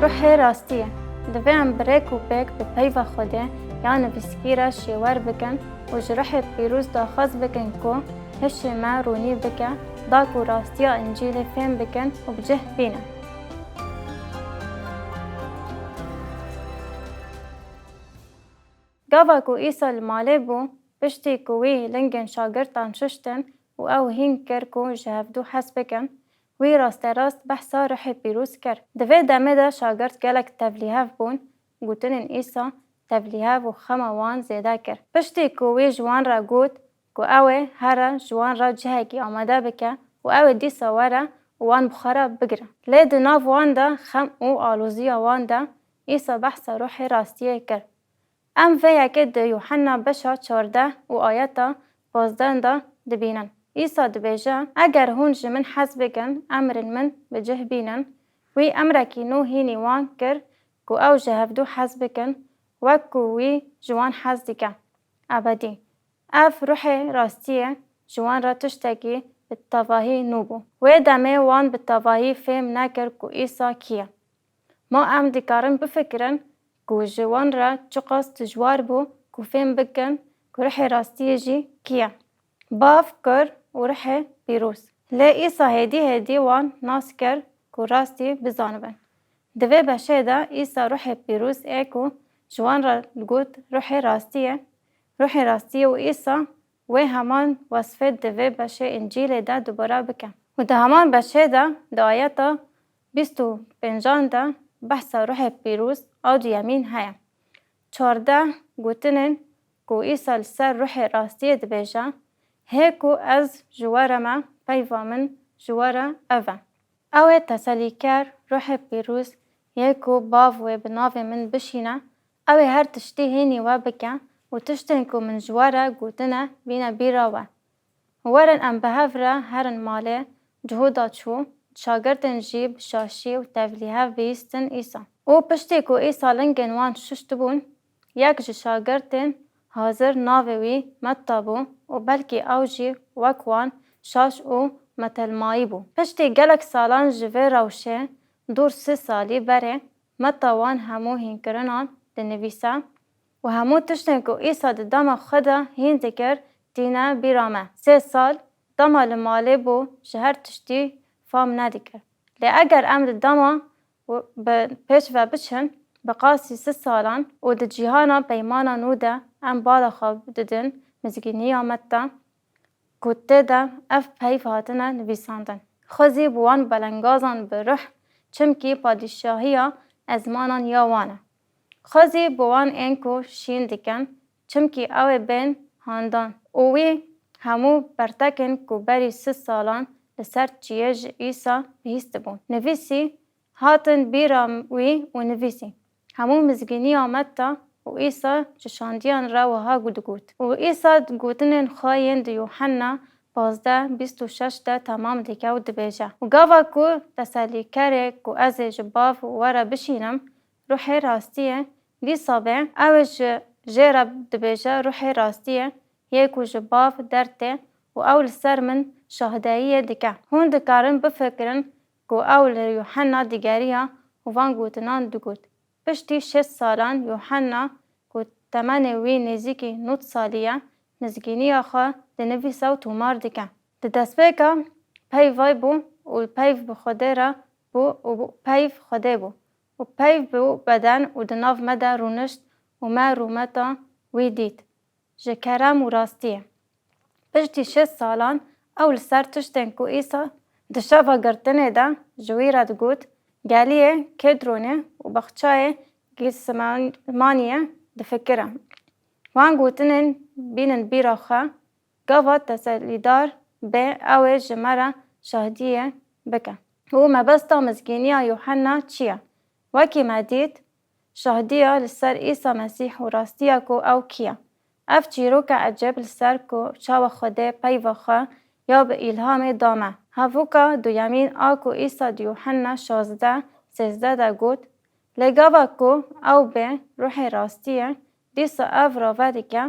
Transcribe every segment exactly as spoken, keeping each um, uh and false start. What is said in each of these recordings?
Ruhê rastiyê. Divê em bi rêk û pêk bi peyva Xwedê ya nivîskî re şêwer bikin û ji Ruhê Pîroz daxwaz bikin ku hişê me rûnî bike, da ku rastiya Încîlê fêm bikin û bi cih bînin. Gava ku Îsa li malê bû, piştî ku wî lingên şagirtan şuştin û ew hîn kir ku ji hevdû hez bikin, wî rasterast behsa Ruhê Pîroz kir. Di vê demê de şagirt gelek tevlîhev bûn, gotinên Îsa tevlîhev û xema wan zêde kir. Piştî ku wî ji wan re got ku ew ê here ji wan re cihekî amade bike û ew ê dîsa were û wan bi xwe re bigire. Lê di nav wan de xem û aloziya wan de Îsa behsa Ruhê rastiyê kir. Em vê yekê di Yuhanna beşa çardeh û ayeta pazdeh de dibînin. Îsa dibêje, Eger hûn ji min hez bikin, emrên min bi cih bînin. Wî emrekî nû hînî wan kir ku ew ji hevdû hez bikin, wek ku wî ji wan hez dike. Ebedî. Ev ruhê rastiyê ji wan re tiştekî bi tevahî nû bû. Wê demê wan bi tevahî fêm nekir ku Îsa kî ye. Ma em dikarin bifikirin ku ji wan re çiqas dijwar bû ku fêm bikin ku ruhê rastiyê jî kî ye? Bav, Kur û Ruhê Pîroz. Lê Îsa hêdî hêdî wan nas kir ku rastî bizanibin. Di vê beşê de Îsa Ruhê Pîroz ê ku ji wan re digot ruhê rastiyê, ruhê rastiyê û Îsa wê heman wesfê di vê beşê Încîlê de dubare bike. Û di heman beşê de di ayeta bîst û pêncan de behsa Ruhê Pîroz a duyemîn heye. Çardeh gotinên ku Îsa li ser ruhê rastiyê dibêje, Hê ku ez ji we re me, peyva min ji we re ev e. Ew ê teselîker, Ruhê Pîroz, yê ku Bav wê bi navê min bişîne, ew ê her tiştî hînî we bike û tiştên ku min ji we re gotine bîne bîra we. Werin em bi hev re herin malê. Cihûda çû, şagirtên jî bi şaşî û tevlîhev bihîstin Îsa. Û piştî ku Îsa lingên wan şuştibûn, yek ji şagirtên hazir navê wî Metta bû û belkî ew jî wek wan şaş û metelmayî bû. Piştî gelek salan ji vê rewşê, dûr sî salî berê, Metta wan hemû hînkirinan dinivîse û hemû tiştên ku Îsa di dema xwe de hîn dikir, tîne bîra me. Sê sal dema li malê bû, ji her tiştî fam nedikir. Lê eger em di dema û bi pêş ve biçin, bi qasî sî salan û di cîhana peymana nû de em bala xwe didin mizgîniya Metta, ku tê de ev peyv hatine nivîsandin. Xwezî bi wan belengazan bi ruh, çimkî padîşahiya ezmanan ya wan e. Xwezî bi wan ên ku şîn dikin, çimkî ew ê bên handan. Û wî hemû bertekên ku berî sî salan li ser çiyê ji Îsa bihîstibûn, nivîsî, hatin bîra wî û nivîsî, Hemû mizgîniya Metta û Îsa ji şandiyan re wiha digot. Û Îsa gotinên xwe yên di Yuhanna pazdeh bîst û şeş de temam dike û dibêje, Û gava ku teselîkerê ku ez ê ji Bav we re bişînim, ruhê rastiyê, dîsa bê, ew ê ji jê re dibêje ruhê rastiyê, yê ku ji Bav dertê û ew li ser min şahdeyiyê dike. Hûn dikarin bifikirin ku ew li Yuhanna digeriya û van gotinan digot. Piştî şêst salan Yuhanna ku temenê wî nêzîkî nod salî ye, mizgîniya xwe dinivîse û tomar dike. Di destpêka peyvê bû û peyv bi Xwedê re bû û peyv Xwedê bû û peyv bû beden û di nav me de rûnişt û me rûmeta wî dît. Ji kerem û rastiyê. Piştî şêst salan ew li ser tiştên ku Îsa di şeva girtinê de ji wî re digot, geliyê Kêdronê û baxçeyê Gîtsemaniyê difikire. Wan gotinên bînin bîra xwe, gava teselîdar bê ew ê ji me re şahdiyê bike. Û mebesta mizgîniya Yuhanna çi ye? Wekî me dît, şahdiya li ser Îsa Mesîh û rastiya ku ew kî ye. Ev çîroka ecêb li ser ku çawa Xwedê peyva xwe ya bi îlhamê da me. Hevûka duyemîn a ku Îsa di Yuhanna şazdeh sêzdeh de got, Lê gava ku ew bê ruhê rastiyê, dîsa ev rave dike,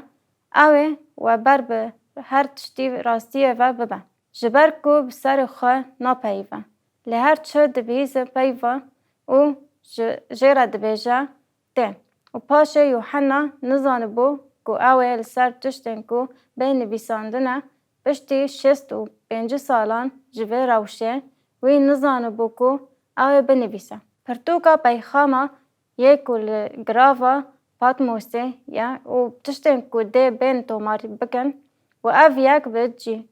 ew ê we ber bi her tiştî rastiyê ve bibe. Ji ber ku bi serê xwe napeyive, lê her çi dibihîze peyva û ji jê re dibêje, tê. Û paşê Yuhenna nizanibû ku ew ê li ser tiştên ku bê nivîsandine, piştî şêst û pêncî salan ji vê rewşê, wî nizanibû ku ew ê binivîse. Pirtûka peyxama yê ku li girava Patmosê ye û tiştên ku dê bên tomar bikin û ev yek bi cî-,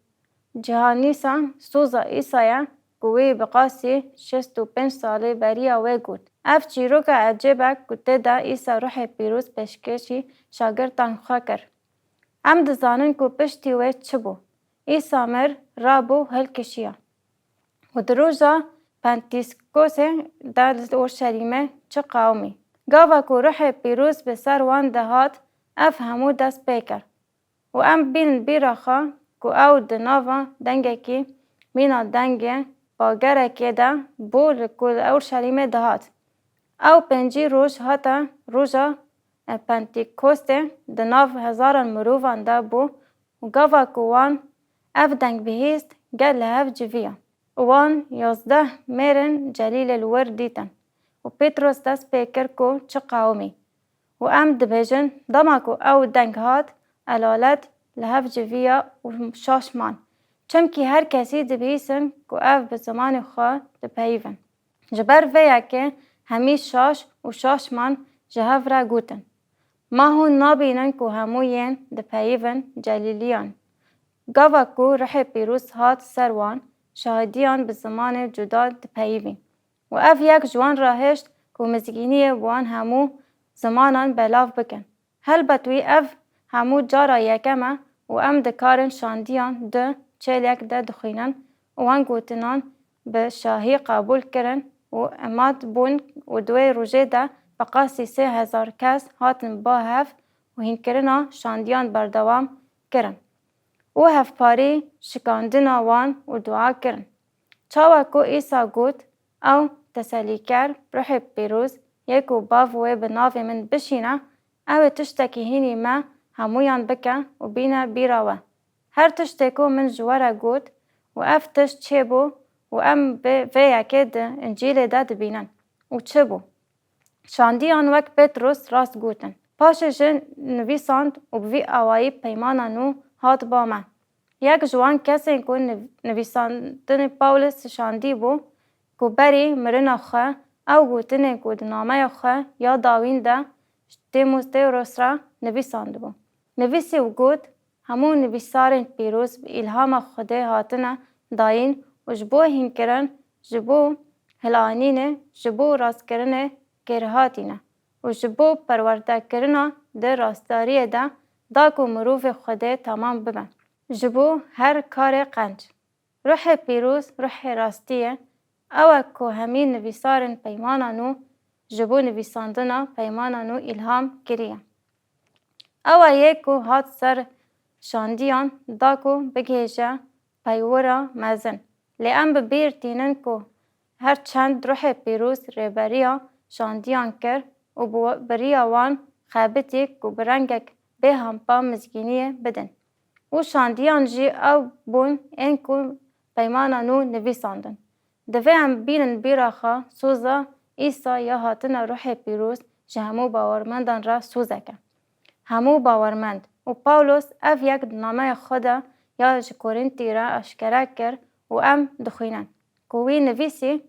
cîhanîsa soza Îsa ye ku wî bi qasî şêst û pênc salî beriya wê got. Ev çîroka ecêb e ku tê de Îsa Ruhê Pîroz pêşkêşî şagirtan xwe kir. Em dizanin ku piştî wê çi bû. Îsa mir, rabû, hilkişiya. Û di roja Pentîskosê de li Orşelîmê çi qewimî. Gava ku Ruhê Pîroz bi ser wan dihat, ev hemû dest pê kir. Û em bînin bîra xwe ku ew di nava dengekî mîna dengê bagerekê de bû li ku li Orşelîmê dihat. Ew pêncî roj hate roja, e, Pentîkostê di nav hezaran mirovan de bû û gava ku wan ev deng bihîst, gel li hev civiya. Û wan yazdeh mêrên celîlê li wir dîtin. Û Pêtros dest pê kir ku çi qewimî. Û em dibêjin, dema ku ew deng hat, elalet li hev civiya û şaş man. Çimkî her kesî dibihîsin ku ev bi zimanê xwe dipeyivin. Ji ber vê yekê hemî şaş û şaş man ji hev re gotin, Ma hûn nabînin ku hemû yên dipeyivin celîliyan? Gava ku Ruhê Pîroz hat ser wan, şahidiyan bi zimanê cuda dipeyivîn. Û ev yek ji wan re hişt ku mizgîniyê bi wan hemû zimanan belav bikin. Helbet wî ev hemû cara yekem e û em dikarin şandiyan di çêlek de dixwînin û wan gotinan bi şahî qebûl kirin û emat bûn û di wê rojê de bi qasî sê hezar kes hatin ba hev û hînkirina şandiyan berdewam kirin û hevparî şikandina wan û dua kirin. Çawa ku Îsa got, Ew teselîker, Ruhê Pîroz, yê ku Bav wê bi navê min bişîne, ew ê tiştekî hînî me hemûyan bike û bîne bîra we. Her tiştê ku min ji we re got û ev tişt çêbû û em bi vê yekê di Încîlê de dibînin. Û çi bû? Şandiyan wek Pêtros rast gotin. Paşê jî nivîsand û bi vî awayî peymana nû hat ba me. Yek ji wan kesên ku niv-, nivîsandinê Pawlus şandî bû ku berî mirina xwe ew gotinên ku di nameya xwe ya dawîn de ji Tîmotêwros re nivîsandibû. Nivîsî û got, Hemû nivîsarên pîroz bi îlhama Xwedê hatine dayîn û ji bo hînkirin, ji bo hilanînê, ji bo rastkirinê kêrhatî ne û ji bo perwerdekirina di rastdariyê de da ku mirovê Xwedê temam bibe. Ji bo her karê qenc. Ruhê Pîroz, ruhê rastî ye, ew e ku hemî nivîsarên Peymana Nû ji bo nivîsandina Peymana Nû îlham kiriye. Ew e yê ku hat ser şandiyan da ku bigihêje peywira mezin. Lê em bi bîr tînin ku her çend Ruhê Pîroz rêberiya şandiyan kir û bi, bi riya wan xebitî ku bi rengek bêhampa mizgîniyê bidin. Û şandiyan jî ew bûn ên ku Peymana Nû nivîsandin. Divê em bînin bîra xwe soza Îsa ya hatina Ruhê Pîroz ji hemû bawermendan re sozek e. Hemû bawermend û Pawlos ev yek di nameya xwe de ya ji Korîntî re aşkere kir û em dixwînin ku wî nivîsî,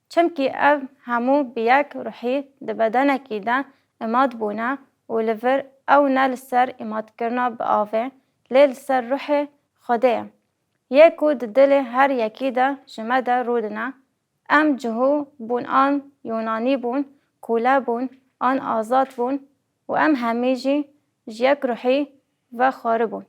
Çimkî ev hemû bi yek ruhî di bedenekî de îmat bûne û li vir ew ne li ser îmatkirina bi avê, lê li ser ruhê Xwedê ye. Yê ku di dilê her yekî de ji me de rûdine, em cihû bûn an Yûnanî bûn, kûle bûn an azad bûn û em hemî jî ji yek ruhî ve xwaribûn.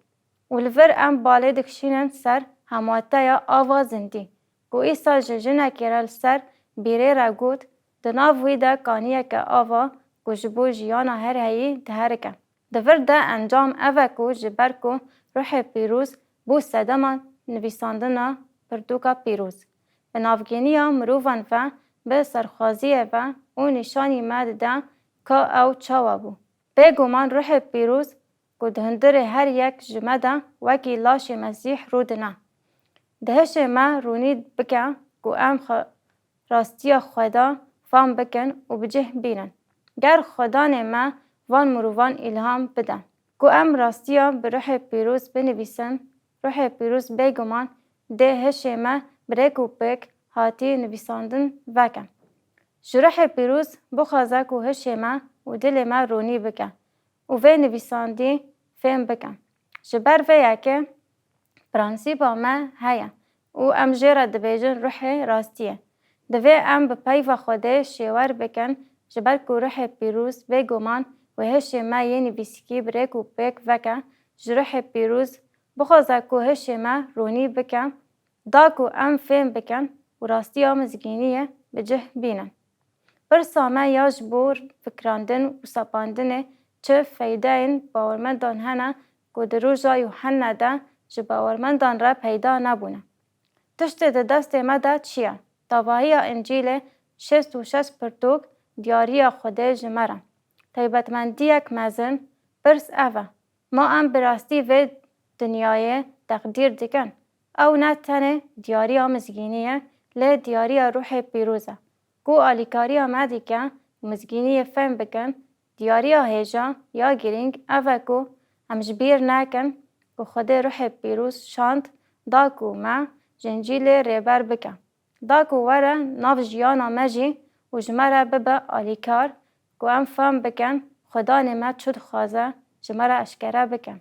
Û li vir em balê dikişînin ser hemwateya ava zindî, ku Îsa ji jinekê re li ser bîrê re got, Di nav wî de kaniyeke ava ku ji bo jiyana her heyî diherike. Di vir de encam ev e ku ji ber ku Ruhê Pîroz bû sedema nivîsandina pirtûka pîroz, bi navgîniya mirovan ve, bi serxwaziyê ve û nîşanî me dide ka ew çawa bû. Bêguman Ruhê Pîroz ku di hundirê her yek ji me de wekî laşê Mesîh rûdine, dihişê me rûnî bike ku em xwe rastiya Xweda fam bikin û bi cih bînin. Ger Xudanê me van mirovan îlham bide ku em rastiya bi Ruhê Pîroz binivîsin, Ruhê Pîroz bêguman dê hişê me bi rêk û pêk hatî nivîsandin veke. Ji Ruhê Pîroz bixwaze ku hişê me û dilê me ronî bike û vê nivîsandî fêm bike. Ji ber vê yekê prensîba me heye û em jê re dibêjin ruhê rastiyê. Divê em bi peyva Xwedê şêwer bikin, ji ber ku Ruhê Pîroz bêguman wê hişê me yê nivîskî bi rêk û pêk veke, ji Ruhê Pîroz bixwaze ku hişê me ronî bike, da ku em fêm bikin û rastiya mizgîniyê bi cih bînin. Pirsa me ya ji bo fikirandin û sepandinê çi feydeyên bawermendan hene ku di roja Yuhenne de ji bawermendan re peyda nebûne? Tiştê di destê me de çi ye? Tevahiya Încîlê şêst û şeş pirtûk diyariya Xwedê ji me re. Taybetmendiyek mezin, pirs ev e, ma em bi rastî vê dinyayê teqdîr dikin? Ew ne tenê diyariya mizgînî ye, lê diyariya Ruhê Pîroz e, ku alîkariya me dike ku mizgîniyê fêm bikin. Diyariya hêja ya girîng ev e ku em ji bîr nekin ku Xwedê Ruhê Pîroz şand da ku me ji Încîlê rêber bike, da ku were nav jiyana me jî û ji me re bibe alîkar ku em fam bikin Xudanê me çi dixwaze ji me re eşkere bike.